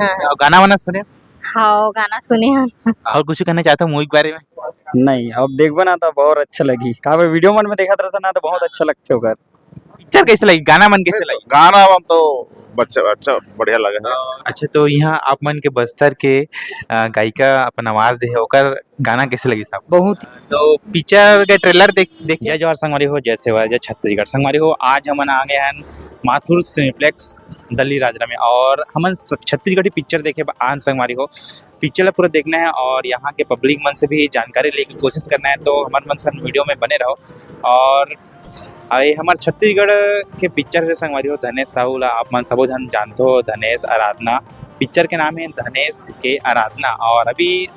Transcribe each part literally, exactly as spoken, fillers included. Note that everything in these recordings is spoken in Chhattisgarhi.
हाँ। अउ गाना वाना सुने? हाँ, गाना सुने हन। अउ कुछ कहना चाहत हो मूवी के बारे में? नहीं, अब देखबो ना तो बहुत अच्छा लगही। काबर वीडियो मन में देखत रहता ना तो बहुत अच्छा लगथे ओकर। पिक्चर कैसे लगी? गाना मन कैसे लगी? गाना मन तो अच्छा, अच्छा, बढ़िया लगे हे। अच्छा, तो यहाँ आप मन के बस्तर के, अ, गायिका अपन आवाज दे हे, ओकर गाना कैसे लगी साहब? बहुत। तो पिक्चर के ट्रेलर देख, देख। जय जोहार संगवारी हो, जय सेवा, जय छत्तीसगढ़ संगवारी हो। आज हमन आ गए हन माथुर सिनेप्लेक्स दल्ली राजरा में और हमन स-, छत्तीसगढ़ी पिक्चर देखे ब-, आन संगवारी हो। पिक्चर ला पूरा देखना है और यहाँ के पब्लिक मन से भी जानकारी लेके कोशिश करना है, तो हमर मन संग वीडियो में बने रहो। और अ, ये हमर छत्तीसगढ़ के पिक्चर हे संगवारी हो, धनेश साहू ला आप मन सबो झन जानथो, धनेश आराधना पिक्चर के नाम है, धनेश के आराधना। और अभी,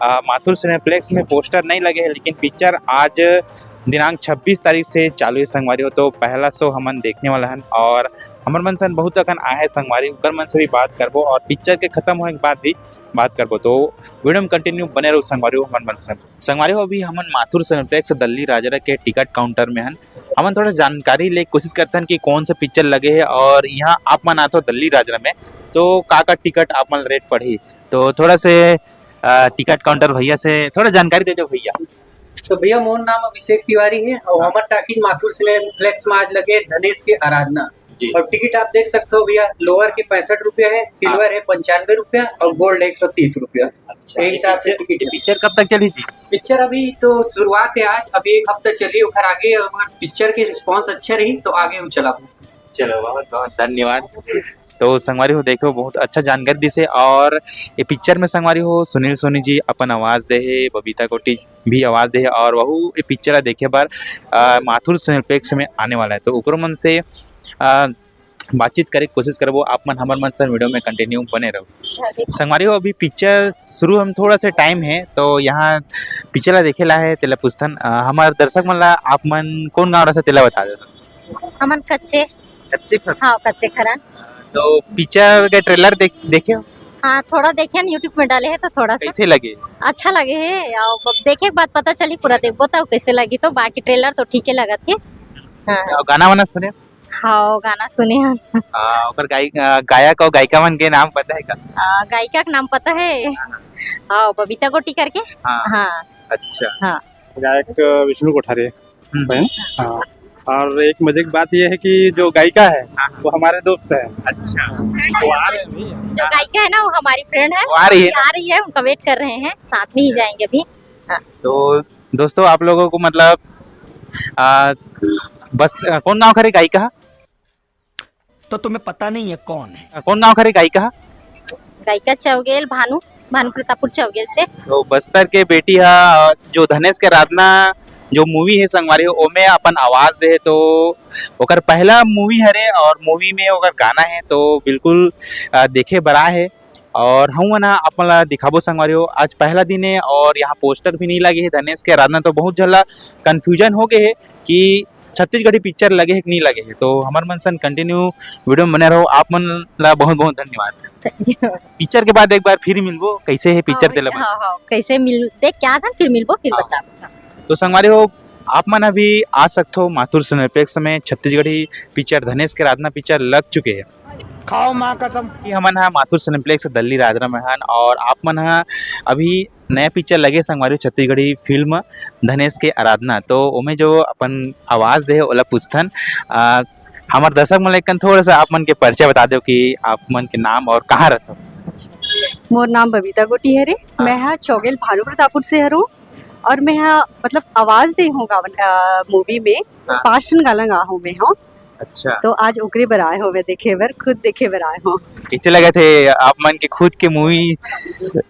अ, माथुर सिनेप्लेक्स में पोस्टर नहीं लगे है, लेकिन पिक्चर आज दिनांक छब्बीस तारीख से चालू है संगवारी हो, तो पहला शो हमन देखने वाला हन और हमर मन सन बहुत अकन आए हैं संगवारी, उनकर मन से भी बात करबो और पिक्चर के खत्म होने के बाद भी बात करबो। तो वीडियो में कंटिन्यू बने रहो संगवारी हो, हमर मन सन। संगवारी हो, अभी हमन माथुर सिनेप्लेक्स दल्ली राजरा के टिकट काउंटर में हन। हमन थोड़ा जानकारी ले कोशिश करथन कि कौन सा पिक्चर लगे है और यहाँ आप मन आथो दल्ली राजरा में, तो का का टिकट आप मन रेट पड़ही, तो थोड़ा से, अ, टिकट काउंटर भैया से थोड़ा जानकारी दे दो भैया। तो भैया, मोर नाम अभिषेक तिवारी है और हाँ। हमर टाकिज माथुर सिनेप्लेक्स में आज लगे धनेश के आराधना। जी। और टिकट आप देख सकते हो भैया, लोअर के पैंसठ रुपया है, सिल्वर हाँ। है पंचानवे रुपया और गोल्ड एक सौ तीस रुपया। अच्छा, यही हिसाब से पिक्चर, टिकट ये है। पिक्चर कब तक चली जी? पिक्चर अभी तो शुरुआत है आज, अभी एक हफ्ता चली, ओकर आगे अगर पिक्चर के रिस्पांस अच्छा रही तो आगे वो चला। चलो, बहुत बहुत धन्यवाद। तो संगवारी हो, देखो, बहुत अच्छा जानकारी दिसे और ये पिक्चर में संगवारी हो सुनील सोनी जी अपन आवाज दे हे, बबीता गोटी भी आवाज दे हे और वहू ये पिक्चर ला देखे बर, अ, माथुर सिनेप्लेक्स में आने वाला है, तो ओकरो मन से, अ, बातचीत करे के कोशिश करबो। आप मन हमर मन से वीडियो में कंटिन्यू बने रहो। संगवारी हो, अभी पिक्चर शुरू हम थोड़ा सा टाइम है, तो यहाँ पिक्चर ला देखे ला है, तेला पूछथन। अ, हमर दर्शक मन ला आप मन कौन गाँव रहता, तेला बता देता। हमन कच्चे। कच्चे खर- हाँ, कच्चे खरन। तो पिक्चर के ट्रेलर देख, देखे हो? हाँ, थोड़ा देखे हैं, YouTube में डाले हैं तो थोड़ा सा। कैसे लगे? अच्छा लगे है, और ब-, देखे के बाद पता चली पूरा, देखबो तब कैसे लगी, तो बाकी ट्रेलर तो ठीक है लगत है। हाँ। और गाना वाना सुने? हाँ, गाना सुने हैं। आ, ओकर गाय-, आ, गायक और गायिका मन के नाम पता है का? आ, गायिका का नाम पता है? हाँ। हाँ, बबीता गोटी करके। हाँ। हाँ। अच्छा। हाँ। गायक विष्णु कोठारे। हम्म। है। हाँ। और एक मजे की बात यह है कि जो गायिका है, हाँ। वो हमारे दोस्त है। अच्छा। वो आ रहे हैं अभी। जो गायिका है ना, वो हमारी फ्रेंड है। वो आ रही है अभी ना? आ रही है, उनका वेट कर रहे हैं, साथ में ही जाएंगे अभी। हाँ। तो दोस्तों, आप लोगों को मतलब, आ, बस, आ, कौन गाँव खरे गायिका? तो तुम्हें पता नहीं है कौन है? कौन गाँव खरे गायिका? गायिका चौगेल भानु, भानु प्रतापपुर चौगेल से। तो बस्तर के बेटी हा, जो धनेश के आराधना जो मूवी है संगवारी हो, ओमे अपन आवाज दे हे, तो ओकर पहला मूवी हरे और मूवी में ओकर गाना है, तो बिल्कुल, अ, देखे बर आए हे। और हम ना अपन ला दिखाबो संगवारी हो, आज पहला दिन है और यहाँ पोस्टर भी नहीं लगे है धनेश के आराधना, तो बहुत झन ला कन्फ्यूजन हो गए है कि छत्तीसगढ़ी पिक्चर लगे है कि नहीं लगे है। तो हमर मन सन कंटिन्यू वीडियो में बने रहो, आप मन ला बहुत बहुत धन्यवाद। Thank you। पिक्चर के बाद एक बार फिर मिलबो, कैसे है पिक्चर हाँ, तेला बता। हाँ, हाँ, कैसे मिल, देख क्या था, फिर मिलबो, फिर हाँ। बताबो। तो संगवारी हो, आप मन अभी आ सकथो माथुर सिनेप्लेक्स में छत्तीसगढ़ी पिक्चर धनेश के आराधना पिक्चर लग चुके है। खाओ माँ कसम। ये हमन हा माथुर सिनेप्लेक्स दल्ली राजरा में हन और आप मन हा अभी नया पिक्चर लगे संगवारी छत्तीसगढ़ी फिल्म धनेश के आराधना, तो ओमे जो अपन आवाज दे हे ओला पूछथन। आ, हमर दर्शक मन ला एक कन थोड़ा सा आप मन के परिचय बता दो कि आप मन के नाम और कहाँ रहते हो। मोर नाम बबीता गोटी हरे। हाँ। मैं हा चौगेल भानु प्रतापपुर से हरहूँ और मैं हा मतलब आवाज दे हूँ गावन, अ, मूवी में। हाँ। पाँच ठन गाना गा हूँ मैं हा। अच्छा। तो आज ओकरे बर आए हूँ मैं देखे बर, खुद देखे बर आए हूँ। कैसे लगत हे आप मन के खुद के मूवी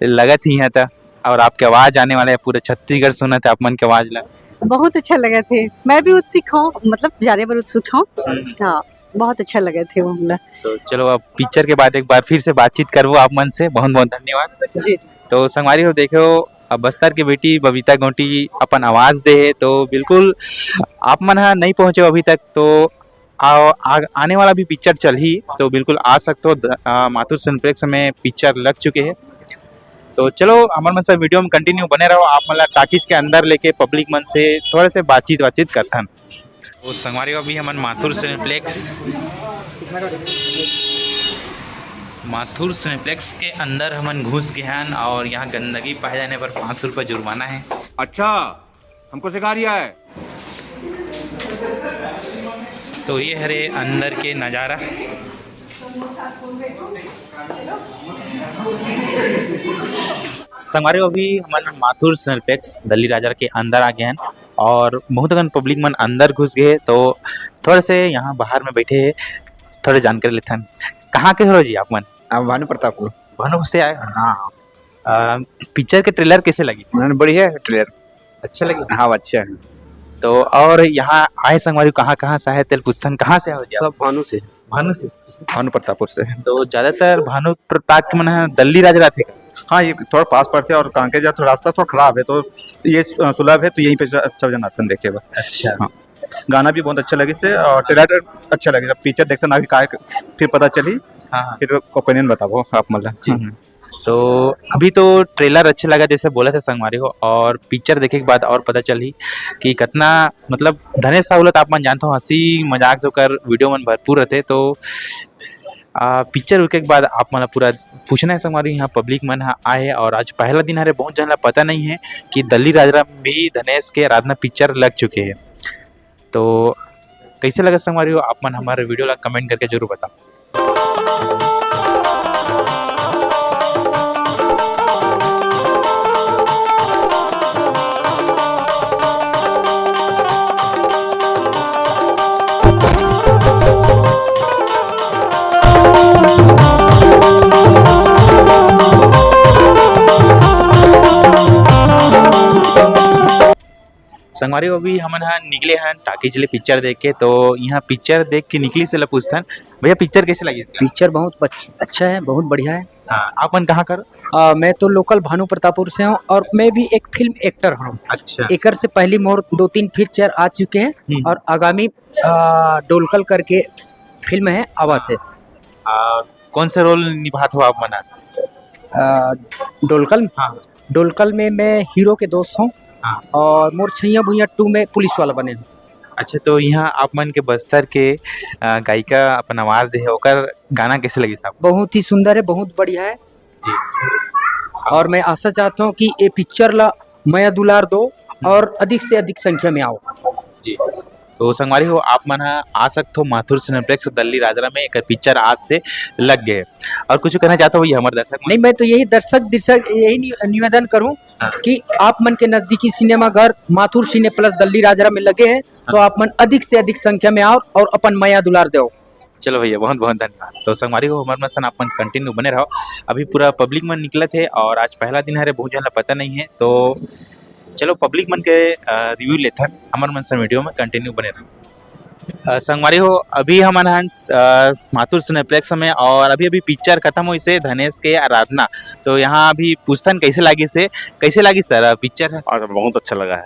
लगत ही है त, और आपके आवाज आने वाले है, पूरे छत्तीसगढ़ सुनत है आप मन के आवाज ला। बहुत अच्छा लगत हे, मैं भी उत्सुक हूँ, मतलब जाने बर उत्सुक हूँ। हम्म। हाँ, बहुत अच्छा लगत हे वो हमला। तो चलो, अब पिक्चर के बाद एक बार फिर से बातचीत करबो आप मन से। बहुत बहुत धन्यवाद। जी। तो संगवारी हो, देखो, अब बस्तर के बेटी बबीता गोटी अपन आवाज दे हे, तो बिल्कुल आप मन हा नहीं पहुँचे अभी तक, तो आ, आ, आने वाला भी पिक्चर चलही, तो बिल्कुल आ सकते हो। द-, आ, माथुर सिनेप्लेक्स में पिक्चर लग चुके हैं। तो चलो, हमर मन से वीडियो में कंटिन्यू बने रहो, आप मन ला टॉकीज के अंदर लेके पब्लिक मन से थोड़े से बातचीत, बातचीत करथन। तो संगवारी हो, अभी हमन माथुर सिनेप्लेक्स माथुर सिनेप्लेक्स के अंदर हमन घुस गए हन और यहाँ गंदगी पाए जाने पर पाँच सौ रुपये जुर्माना है। अच्छा, हमको सिखा रिया है। तो ये हरे अंदर के नज़ारा। संगवारी हो, अभी हमन माथुर सिनेप्लेक्स दल्ली राजा के अंदर आ गए हैं और बहुत अकन पब्लिक मन अंदर घुस गए, तो थोड़े से यहाँ बाहर में बैठे हैं, थोड़े जानकारी लेथन। कहाँ के हो जी आप मन? हम भानु प्रतापपुर। भानु से आए? हाँ। अ, पिक्चर के ट्रेलर कैसे लगी? उन्होंने बढ़िया है ट्रेलर। अच्छा लगे? हाँ, अच्छा है। तो और यहाँ आए संगवारी, कहाँ कहाँ से आए तेल पूछथन, कहाँ से हो जी आप? सब भानु से। भानु से? भानु प्रतापपुर से। तो ज्यादातर भानु प्रताप के मन ह दल्ली राज रथे का? हाँ, ये थोड़ा पास पड़ते हैं और कांके जा तो रास्ता थोड़ा खराब है, तो ये सु-, सुलभ है, तो यहीं पे ज-, सब जन आते हैं देखे बर। अच्छा। हाँ, गाना भी बहुत अच्छा लगे से और ट्रेलर अच्छा लगे। जब पिक्चर देखते ना, अभी का फिर पता चली, हाँ, हाँ। फिर ओपिनियन बताबो आप मन ला। जी। हम्म। तो अभी तो ट्रेलर अच्छे लगा, जैसे बोला था संगवारी हो, और पिक्चर देखे के बाद और पता चली कि कितना, मतलब, धनेश साहू ला तो आप मन जानते हो, हंसी मजाक से ओकर वीडियो मन भरपूर रहते। तो आ, पिक्चर रुके के बाद आप मन ला पूरा पूछना है संगवारी, यहाँ पब्लिक मन ह आए हे और आज पहला दिन हरे, बहुत झन ला पता नहीं है कि दल्ली राजरा में भी धनेश के आराधना पिक्चर लग चुके हैं। तो कैसे लगा संगवारी हो, आप मन हमारे वीडियो ला कमेंट करके जरूर बताओ। संगवारी हो, अभी हमन ह निकले हन टाकीज ले पिक्चर देख के, तो यहाँ पिक्चर देख के निकली से ला पूछथन, भैया पिक्चर कैसे लगी? पिक्चर बहुत बच-, अच्छा है, बहुत बढ़िया है। हाँ, आप मन कहाँ कर? आ, मैं तो लोकल भानु प्रतापपुर से हूँ और मैं भी एक फिल्म एक्टर हूँ। अच्छा। एकर से पहली मोर दो तीन पिक्चर आ चुके हैं हम्म। और आगामी, आ, डोलकल करके फिल्म है, आवत है। आ, कौन सा रोल निभात हो आप मन? आ, डोलकल? हाँ। डोलकल में मैं हीरो के दोस्त हूँ हाँ। और मोर छैया भुइया टू में पुलिस वाला बने हूँ। अच्छा, तो यहाँ आप मन के बस्तर के, आ, गायिका अपन आवाज दे है, ओकर गाना कैसे लगी साहब? बहुत ही सुंदर है, बहुत बढ़िया है। जी। और मैं आशा चाहता हूँ कि ये पिक्चर ला मया दुलार दो हम्म। और अधिक से अधिक संख्या में आओ। जी। तो संगवारी हो, आप मन ह आ सकथो माथुर सिनेप्लेक्स दल्ली राजरा में, एकर पिक्चर आज से लग गए। और कुछ कहना चाहता हो ये हमारे दर्शक मन? नहीं, मैं तो यही दर्शक, दर्शक यही नि-, निवेदन करूं हाँ। कि आप मन के नजदीकी सिनेमा घर माथुर सिने प्लस दल्ली राजरा में लगे हैं, तो हाँ। आप मन अधिक से अधिक संख्या में आओ और अपन मया दुलार दो। चलो भैया, बहुत बहुत धन्यवाद। तो संगवारी हो, हमारे मन सन आप मन कंटिन्यू बने रहो। अभी पूरा पब्लिक मन निकलत है और आज पहला दिन हरे, बहुत झन ला पता नहीं है, तो चलो पब्लिक मन के, अ, रिव्यू लेथन, हमर मन सन वीडियो में कंटिन्यू बने रहो। अ, संगवारी हो, अभी हमन हन, अ, माथुर सिनेप्लेक्स में और अभी अभी पिक्चर खत्म होइस हे धनेश के आराधना, तो यहाँ अभी पूछथन कैसे लागिस हे, कैसे लागिस सर पिक्चर? आज बहुत अच्छा लगा है,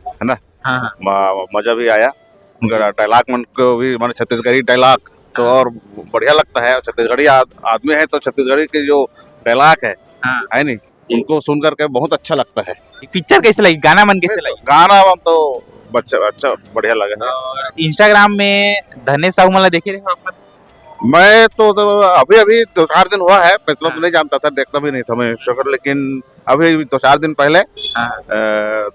है ना? हाँ, हाँ। म-, मजा भी आया। उनका डायलॉग मन को भी, माने छत्तीसगढ़ी डायलॉग तो हाँ। और बढ़िया लगता है। छत्तीसगढ़ी आद-, आदमी है तो छत्तीसगढ़ी के जो डायलॉग है, हाँ। है नहीं, जी। उनको सुन करके बहुत अच्छा लगता है। पिक्चर कैसे लगी, गाना मन कैसे लगी? गाना मन तो अच्छा, अच्छा, बढ़िया लगा है। और Instagram में धनेश साहू मन ला देखे रहे हो आप? मैं तो, तो अभी, अभी दो चार दिन हुआ है, मतलब हाँ। नहीं जानता था, देखता भी नहीं था मैं Instagram, लेकिन अभी दो चार दिन पहले, हाँ। अ,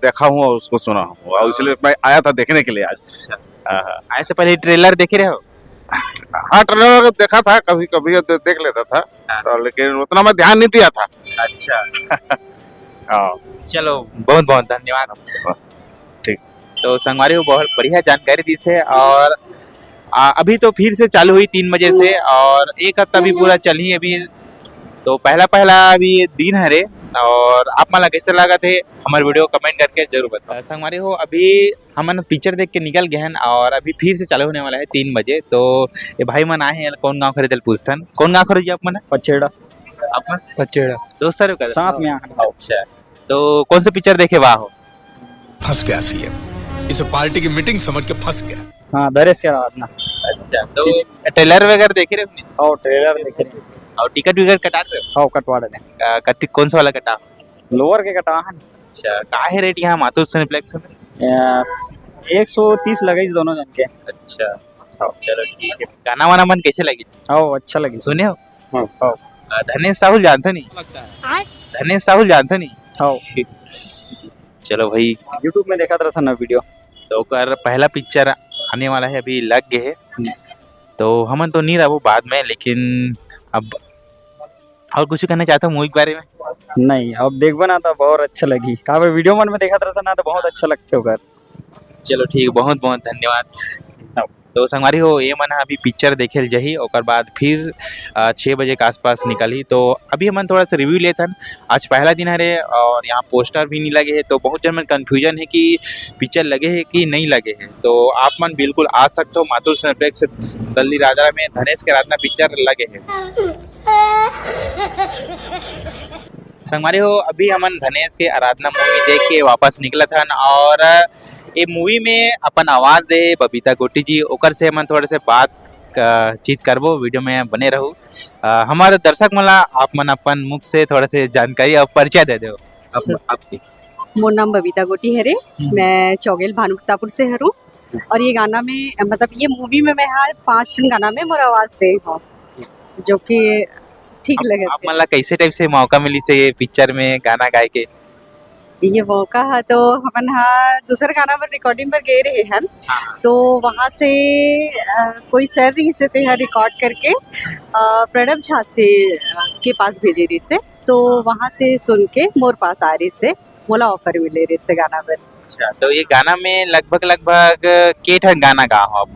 देखा हूँ और उसको सुना हूँ, और इसलिए मैं आया था देखने के लिए आज। अच्छा। हाँ, हाँ। आए से पहले ट्रेलर देखे रहे हो? हाँ, ट्रेलर देखा था, कभी-कभी दे-, देख लेता था, हाँ। तो लेकिन उतना मैं ध्यान नहीं दिया था। अच्छा। हाँ। चलो, बहुत-बहुत धन्यवाद। ठीक। तो संगवारी हो, बहुत बढ़िया जानकारी दिस हे और, आ, अभी तो फिर से चालू हुई तीन बजे से और एक हफ्ता भी पूरा चलही अभी। तो पहला, पहला अभी ये दिन हरे और आप मन ला कैसे लागत हे, हमारे वीडियो कमेंट करके जरूर बताओ। अ, संगवारी हो, अभी हमन पिक्चर देख के निकल गए हन और अभी फिर से चालू होने वाला है तीन बजे। तो ये भाई मन आए हैं, कौन गाँव के हरे तेला पूछथन। कौन गाँव के हरे जी आप मन? पचेड़ा। आप मन? पचेड़ा। दोस्त हरे का? साथ में आए हैं। अच्छा, तो कौन सा पिक्चर देखे बा हो? फंस गया सीएम, इसे पार्टी की मीटिंग समझ के फंस गया। हाँ, धरेश के आराधना। अच्छा, तो ट्रेलर वगैरह देखे रहे हो? हाँ, ट्रेलर देखे रहे। और टिकट विकट कटा रहे हो? हाँ, कटवा रहे हैं। अ, कति, कौन सा वाला कटा? लोअर के कटा है। अच्छा, का है रेट यहाँ माथुर सिनेप्लेक्स में? या, एक सौ तीस लगाइस दोनों जन के। अच्छा, हाँ। चलो ठीक है। गाना वाना मन कैसे लगी? हाँ, अच्छा लगी। सुने हो? हाँ। अ, धनेश साहू ल जानथो नहीं? लगता है। धनेश साहू ल जानथो नहीं? हाँ। Shit। चलो भाई। YouTube में देखत रहथन ना video। तो ओकर पहला picture आने वाला है, अभी लग गए है। हम्म। तो हमन तो नहीं रहबो बाद में, लेकिन अब और कुछ कहना चाहता हूँ movie के बारे में? नहीं, अब देखबो ना तो बहुत अच्छा लगही। काबर video मन में देखत रहथन ना तो बहुत अच्छा लगथे ओकर। चलो ठीक, बहुत बहुत धन्यवाद। हाँ। तो संगवारी हो, ये मन ह अभी picture देखे ल जही, ओकर बाद फिर, अ, छः बजे के आसपास निकलही। तो अभी हमन थोड़ा सा review लेथन। आज पहला दिन हरे और यहाँ poster भी नहीं लगे है, तो बहुत जन मन confusion है कि picture लगे है कि नहीं लगे है। तो आप मन बिल्कुल आ सकते हो मातृ सिनेप्लेक्स दल्ली राजरा में, धनेश के आराधना picture लगे है। संगवारी हो, अभी हमन धनेश के आराधना movie देख के वापस निकलत हन और ये movie में अपन आवाज दे बबीता गोटी जी, ओकर से हमन थोड़े से बात, अ, चीत करबो। Video में बने रहू। अ, हमर दर्शक मन ला आप मन अपन मुख से थोड़े से जानकारी और परिचय दे दो। आप, अच्छा। आपकी। मोर नाम बबीता गोटी हरे, हम्म। मैं चौगेल भानुप्रतापुर से हरहूँ। और ये गाना में, मतलब, ये movie में मैं हा पाँच ठन गाना में मोर आवाज दे हूँ, जो कि ठीक आप, लगत आप हे। मन ला कैसे type से मौका मिलिस हे ये picture में गाना गाए के? ये मौका हा तो हमन हा दूसर गाना बर recording बर गे रहे हन, हाँ। तो वहाँ से, अ, कोई sir रहिस हे, तेहा record करके, अ, प्रणब झा से, अ, के पास भेजे रहिस हे, तो वहाँ से सुन के मोर पास आ रहिस हे। मोला offer मिले रहिस हे गाना बर। अच्छा, तो ये गाना में लगभग, लगभग के ठन गाना गा हो आप?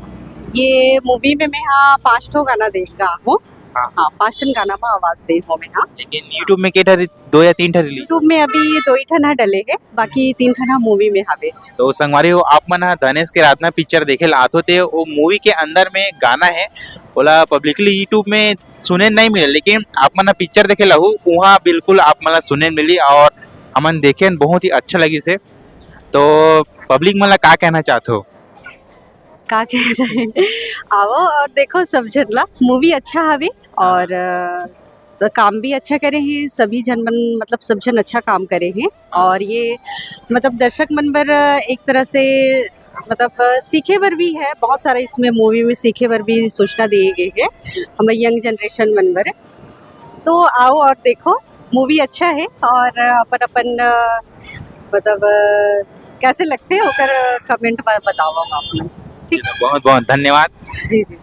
ये movie में मैं हा पाँच ठो गाना दे गा हूँ। हाँ। हाँ, पाँच ठन गाना में आवाज दे हूँ मैं हा। लेकिन YouTube में के ठन, दो या तीन ठन release? YouTube में अभी दो ही ठन हा डले हे, बाकी तीन ठन हा movie में हवे। तो संगवारी हो, आप मन हा धनेश के आराधना picture देखे ला आथो ते वो movie के अंदर में गाना है, ओला publicly YouTube में सुने नहीं मिले, लेकिन आप मन picture देखे लहू, वहाँ बिल्कुल आप मन ला सुने मिली और हमन देखेन, बहुत ही अच्छा लगिस हे। तो public मन ला का कहना चाहत हो? का कहना है? आवो और देखो सब झन ला, movie अच्छा हवे और, अ, काम भी अच्छा करे हैं सभी झन मन, मतलब सब झन अच्छा काम करे हैं। और ये, मतलब, दर्शक मन बर एक तरह से, मतलब, सीखे बर भी है, बहुत सारा इसमें movie में सीखे बर भी सूचना दिए गए हैं हमारे young generation मन बर। तो आओ और देखो, movie अच्छा है और अपन अपन, अ, मतलब, अ, कैसे लगते हैं ओकर comment में बताओ आप लोग। ठीक। बहुत बहुत धन्यवाद। जी, जी।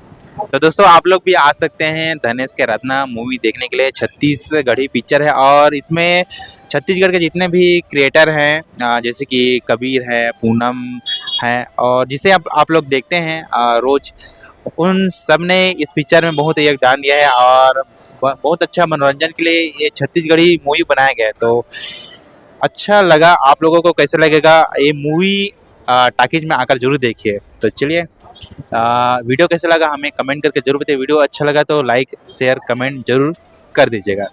तो दोस्तों, आप लोग भी आ सकते हैं धनेश के आराधना movie देखने के लिए। छत्तीसगढ़ी picture है और इसमें छत्तीसगढ़ के जितने भी creator हैं, अ, जैसे कि कबीर है, पूनम है और जिसे आप, आप लोग देखते हैं, अ, रोज, उन सब ने इस picture में बहुत योगदान दिया है और ब-, बहुत अच्छा मनोरंजन के लिए ये छत्तीसगढ़ी movie बनाया गया है। तो अच्छा लगा, आप लोगों को कैसे लगेगा ये movie? अ, टॉकीज में आकर जरूर देखिए। तो चलिए, अ, video कैसे लगा हमें comment करके जरूर बताइए। Video अच्छा लगा तो like, share, comment जरूर कर दीजिएगा।